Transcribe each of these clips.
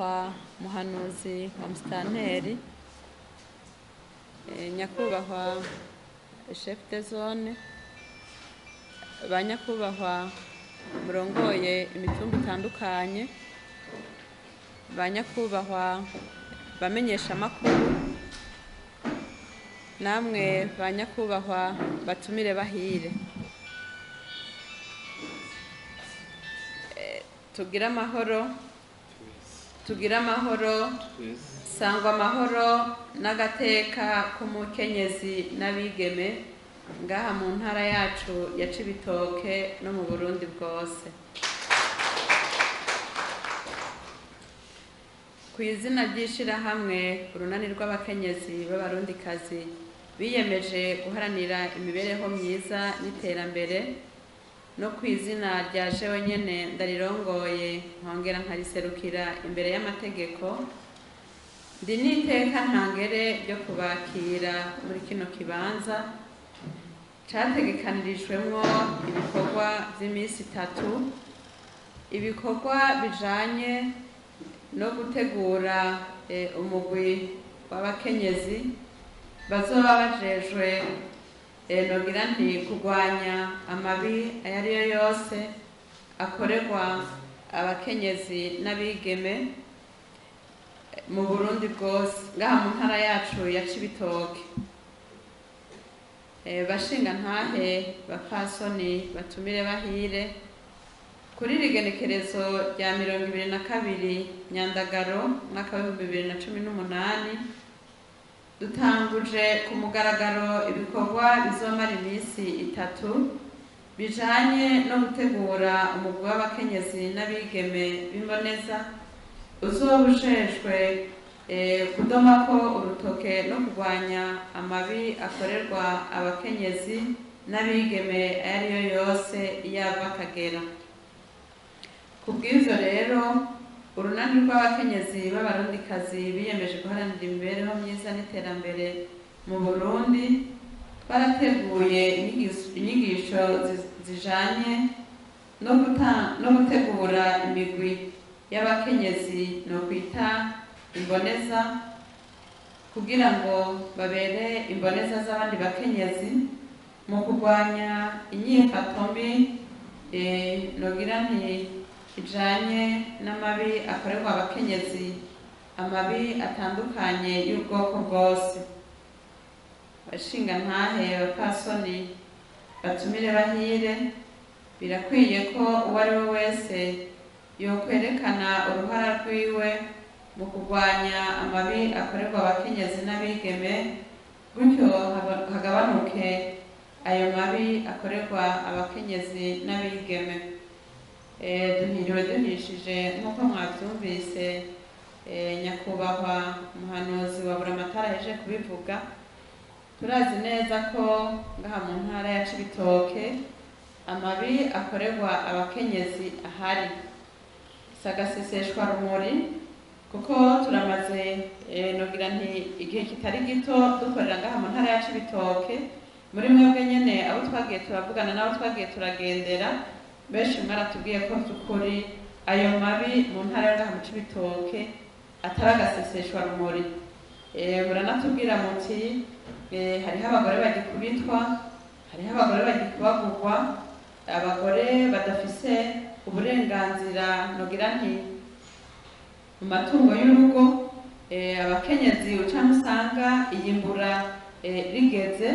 Kwa muhanuzi wa musitanteri, nyakubahwa chef de zone, ba nyakubahwa murongoye imitumba itandukanye, ba nyakubahwa bamenyesha amakuru, namwe ba nyakubahwa batumire bahire. Tugire amahoro, tugire amahoro, sangwa amahoro n'agateka k'umukenyezi n'abigeme ngaha mu ntara yacu ya Cibitoke no mu Burundi bwose. Ku izina ry'ishirahamwe urunani rw'abakenyezi b'abarundikazi biyemeje guharanira imibereho myiza n'iterambere, no ku izina rya jewe nyene ndarirongoye nkongera nkariserukira imbere y'amategeko, ndi n'iteka ntangere ryo kubakira muri kino kibanza categekanirijwemwo ibikorwa vy'iminsi itatu, ibikorwa bijanye no gutegura umugwi w'abakenyezi bazoba bajejwe nogira nti kurwanya amabi ayo ariyo yose akorerwa abakenyezi n'abigeme mu Burundi bwose ngaha mu ntara yacu ya Cibitoke. Bashinga ntahe bapfasoni batumire bahire kuri rigenekerezo rya 2022 Nyandagaro mwaka w'ibihumbi bibiri na cumi n'umunani, dutanguje ku mugaragaro ibikorwa bizomara iminsi itatu bijanye no gutegura umugwi w'abakenyezi n'abigeme b'imboneza uzoba ujejwe kudomako urutoke no kurwanya amabi akorerwa abakenyezi n'abigeme ayo ariyo yose yava akagera. Kubw'ivyo rero urunani rw'abakenyezi b'abarundikazi biyemeje guharanira imibereho myiza n'iterambere mu Burundi twarateguye inyigisho zijanye no gutegura imigwi y'abakenyezi no kwita imboneza kugira ngo babere imboneza z'abandi bakenyezi mu kurwanya inyifato mbi nogira nti ijanye n'amabi akorerwa abakenyezi, amabi atandukanye y'ubwoko bwose. Bashinga ntahe bapfasoni batumire bahire, birakwiye ko uwo ari we wese yokwerekana uruhara rwiwe mu kurwanya amabi akorerwa abakenyezi n'abigeme, gutyo hagabanuke ayo mabi akorerwa abakenyezi n'abigeme. Duhiriwe duhishije nk'uko mwavyumvise, nyakubahwa muhanuzi wa Buramatari ahejeje kubivuga, turazi neza ko ngaha mu ntara ya Cibitoke amabi akorerwa abakenyezi ahari sagaseseshwa rumuri, kuko turamaze nogira nti igihe kitari gito dukorera ngaha mu ntara ya Cibitoke. Muri mwebwe nyene abo twagiye turavugana n'abo twagiye turagendera, benshi mwaratubwiye ko vy'ukuri ayo mabi mu ntara yo ngaha mu Cibitoke atari agaseseshwa rumuri. Muranatubwira muti hariho abagore bagikubitwa, hariho abagore bagikubagurwa, abagore badafise uburenganzira nogira nti mu matungo y'urugo, abakenyezi uca musanga iyimbura rigeze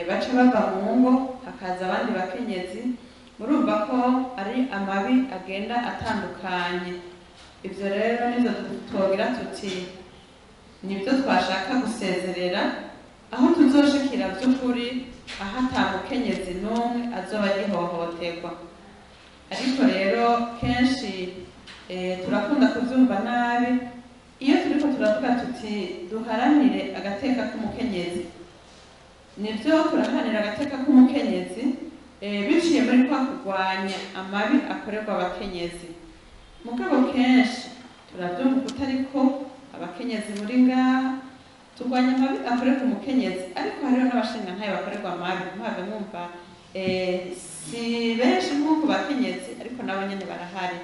baca bava mu ngo hakaza abandi bakenyezi. Murumva ko ari amabi agenda atandukanye. Ivyo rero nivyo twogira tuti nivyo twashaka gusezerera, aho tuzoshikira vy'ukuri aho ata mukenyezi n'umwe azoba agihohoterwa. Ariko rero kenshi turakunda kuvyumva nabi iyo turiko turavuga tuti duharanire agateka k'umukenyezi. Nivyo turaharanira agateka k'umukenyezi biciye muri kwa kurwanya amabi akorerwa abakenyezi. Mugabo kenshi turavyumva kutariko abakenyezi muri ngaha turwanya amabi akorerwa umukenyezi, ariko hariho n'abashingantahe bakorerwa amabi. Muhave mwumva si benshi nk'uko bakenyezi, ariko nabo nyene barahari.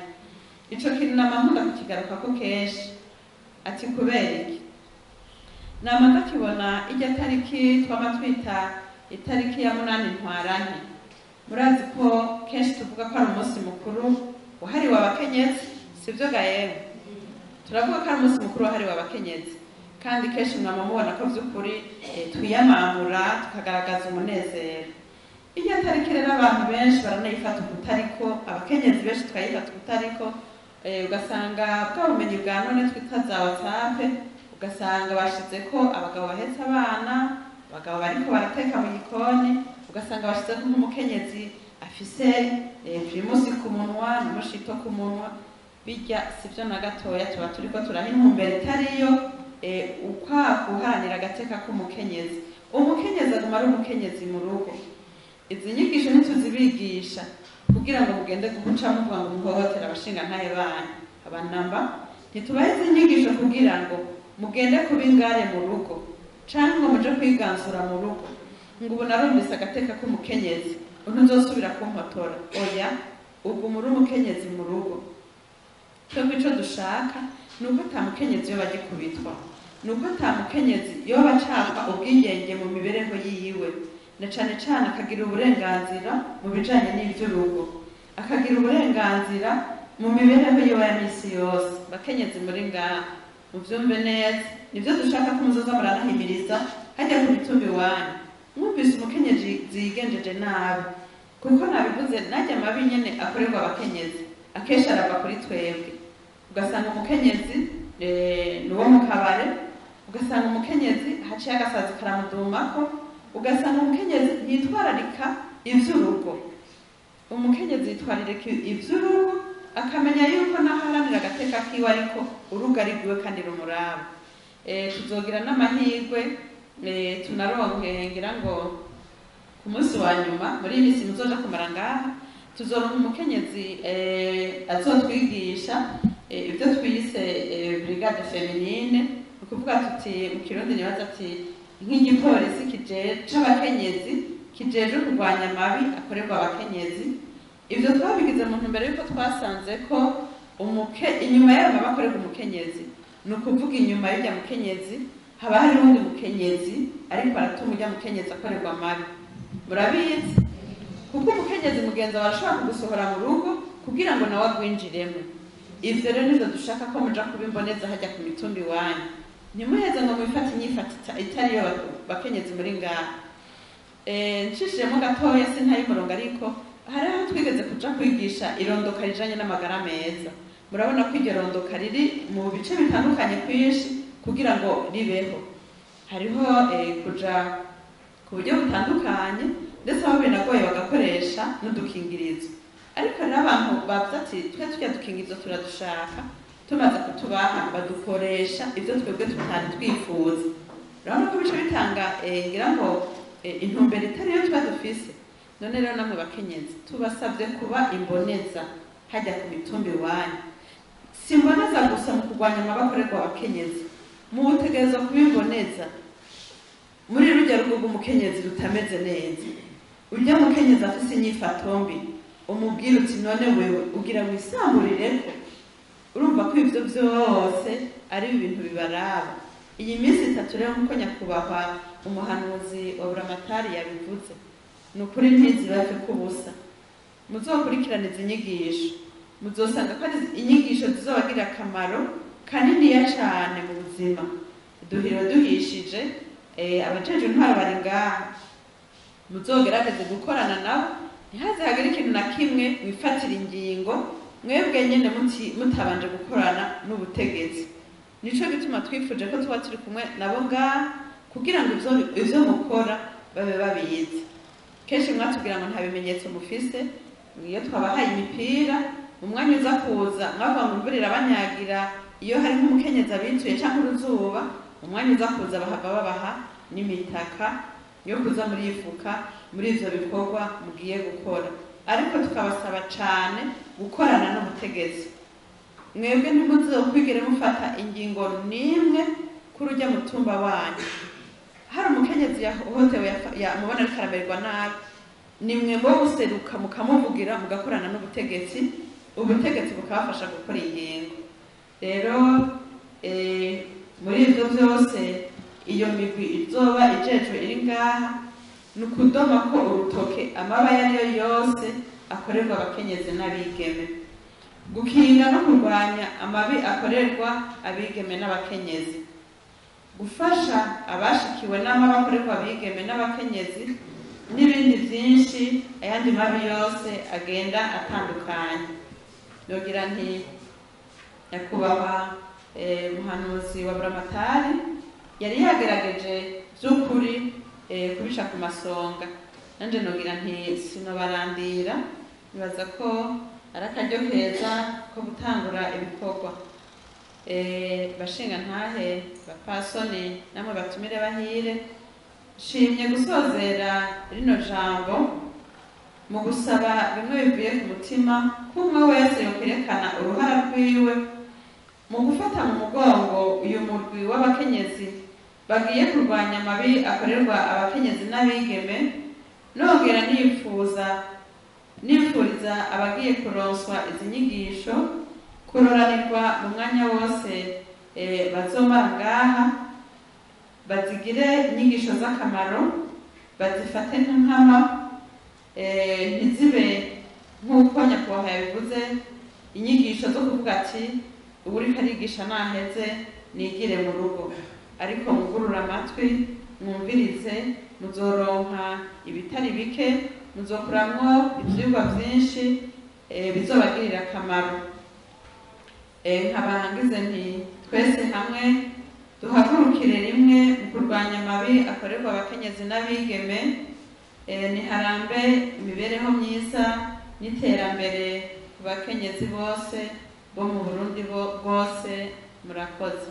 Ico kintu nama nkunda kukigarukako kenshi. Ati kubera iki? Nama ndakibona irya tariki twama twita itariki ya 8 Ntwarante. Murazi ko kenshi tuvuga ko ari umunsi mukuru wahariwe abakenyezi, sivyo ga yewe? Turavuga ko ari umunsi mukuru wahariwe abakenyezi, kandi kenshi mwama mubona ko vy'ukuri twiyamamura tukagaragaza umunezero. Irya tariki rero abantu benshi baranayifata ukutariko, abakenyezi benshi tukayifata ukutariko, ugasanga bwa bumenyi bwa none twita za WhatsApp, ugasanga bashizeko abagabo bahetse abana, abagabo bariko barateka mu gikoni, ugasanga bashizeko nk'umukenyezi afise primusi ku munwa n'umushito ku munwa. Bijya sivyo na gatoya, tuba turiko turaha intumbero itariyo ukwa guharanira agateka k'umukenyezi. Umukenyezi aguma ari umukenyezi mu rugo. Izi nyigisho ntituzibigisha kugira ngo mugende guca muvuga ngo muhohotera abashingantahe banyu. Abanamba ntitubahe izi nyigisho kugira ngo mugende kuba ingare mu rugo canke ngo muje kwiganzura mu rugo, ngo ubu narumvise agateka k'umukenyezi ntuzosubira kumpotora. Oya, uguma uri umukenyezi mu rugo. Twebwe ico dushaka ni uko ata mukenyezi yoba agikubitwa, ni uko ata mukenyezi yoba acakwa ubwigenge mu mibereho yiwe, na cane cane akagira uburenganzira mu bijanye n'ivy'urugo, akagira uburenganzira mu mibereho yiwe ya misi yose. Bakenyezi muri ngaha muvyumve neza, nivyo dushaka ko muzoza muranahimiriza hajya ku mitumba iwanyu. Mwumvise umukenyezi zigenjeje nabi, kuko nabivuze najya amabi nyene akorerwa abakenyezi akenshi arava kuri twebwe. Ugasanga umukenyezi ni uwo mu kabare, ugasanga umukenyezi haciye agasazi karamudumako, ugasanga umukenyezi yitwararika ivy'urugo. Umukenyezi yitwararika ivy'urugo akamenya yuko naho aharanira agateka kiwe ariko urugo ari rwiwe kandi rumuraba. Tuzogira n'amahirwe tunaronke ngira ngo ku munsi wa nyuma muri iyi minsi muzoja kumara ngaha, tuzoronka umukenyezi azotwigisha ibyo twise brigade féminine. Ni ukuvuga tuti mu Kirundi nibaza ati nk'igipolisi c'abakenyezi kijejwe kurwanya amabi akorerwa abakenyezi. Ivyo twabigize mu ntumbero yuko twasanze ko inyuma y'ayo mabi akorerwa umukenyezi, ni ukuvuga inyuma y'urya mukenyezi haba hari uwundi mukenyezi ariko aratuma urya mukenyezi akorerwa amabi. Murabizi kuko umukenyezi mugenzi wawe arashobora kugusohora mu rugo kugira ngo nawe agwinjiremo. Ivyo rero nivyo dushaka ko muja kuba imboneza hajya ku mitumba iwanyu. Ntimuheze ngo mwifate inyifato itariyo bakenyezi muri ngaha. Nshishijemo gatoya sintaye umurongo, ariko hari aho twigeze kuja kwigisha irondoka rijanye n'amagara meza. Murabona ko iryo rondoka riri mu bice bitandukanye kwinshi kugira ngo ribeho. Hariho kuja ku buryo butandukanye, ndetse aho binagoye bagakoresha n'udukingirizo. Ariko rero abantu bavuze ati twe turya dukingirizo turadushaka, tumaze kutubaha badukoresha ivyo twebwe tutari twifuza. Urabona ko bice bitanga ngira ngo intumbero itari yo tuba dufise. None rero namwe bakenyezi tubasabye kuba imboneza hajya ku mitumba iwanyu. Si imboneza gusa mu kurwanya amabi akorerwa abakenyezi, mutegerezwa kuba imboneza muri rujya rugo rw'umukenyezi rutameze neza. Urya mukenyezi afise inyifato mbi, umubwira uti none wewe ugira wisamburireko. Urumva ko ivyo vyose ari ibintu bibaraba. Iyi minsi itatu rero nkuko nyakubahwa umuhanuzi wa Buramatari yabivuze, ni ukuri ntizibave ku busa. Muzokurikirana izi nyigisho, muzosanga ko ari inyigisho zizobagirira akamaro kaniniya cane mu buzima. Duhiro duhishije, abajejwe intwaro bari ngaha, muzogerageze gukorana nabo, ntihaze hagire ikintu na kimwe mwifatira ingingo mwebwe nyene mutabanje gukorana n'ubutegetsi. Nico gituma twifuje ko tuba turi kumwe nabo ngaha kugira ngo ivyo mukora babe babizi. Kenshi mwatubwira ngo nta bimenyetso mufise, iyo twabahaye imipira mu mwanya uza kuza mwavuga ngo imvura irabanyagira, iyo hari nk'umukenyezi abituye canke uruzuba, mu mwanya uza kuza bahava babaha n'imitaka yo kuza murifuka muri ivyo bikorwa mugiye gukora. Ariko tukabasaba cane gukorana n'ubutegetsi. Mwebwe ntimuzokwigere mufata ingingo n'imwe kuri urya mutumba wanyu. Hari umukenyezi yahohotewe mubona ariko aramererwa nabi, nimwe mwo guseruka mukamuvugira, mugakorana n'ubutegetsi, Ubutegetsi bukabafasha gukora ingingo. Rero muri ivyo vyose, iyo migwi izoba ijejwe iri ngaha ni ukudoma ko urutoke amaba ayo ariyo yose akorerwa abakenyezi n'abigeme, gukinga no kurwanya amabi akorerwa abigeme n'abakenyezi, gufasha abashikiwe n'amabi akorerwa abigeme n'abakenyezi, n'ibindi byinshi, ayandi mabi yose agenda atandukanye. Nogira nti nyakubahwa muhanuzi wa Buramatari yari yagerageje by'ukuri kubica ku masonga. Nanje nogira nti sinobarandira, nibaza ko ari akaryo keza ko gutangura ibikorwa. Bashinga ntahe, bapasoni, namwe batumire bahire, nshimye gusozera rino jambo mu gusaba bimwe bivuye ku mutima ko umwe wese yokwerekana uruhara rwiwe mu gufata mu mugongo uyu murwi w'abakenyezi bagiye kurwanya amabi akorerwa abakenyezi n'abigeme. Nongera nifuriza abagiye kuronswa izi nyigisho kuroranirwa mu mwanya wose bazomara ngaha, bazigire inyigisho z'akamaro, bazifate nk'ankama, ntizibe nk'uko nyakubahwa yabivuze, inyigisho zo kuvuga ati ubu uriko arigisha naheze nigire mu rugo. Ariko mugurure amatwi, mwumvirize, muzoronka ibitari bike, muzokuramwo ivyigwa vyinshi bizobagirira akamaro. Nkaba ngize nti twese hamwe duhagurukire rimwe mu kurwanya amabi akorerwa abakenyezi n'abigeme. Niharambe imibereho myiza n'iterambere ku bakenyezi bose bo mu Burundi bwose. Murakoze.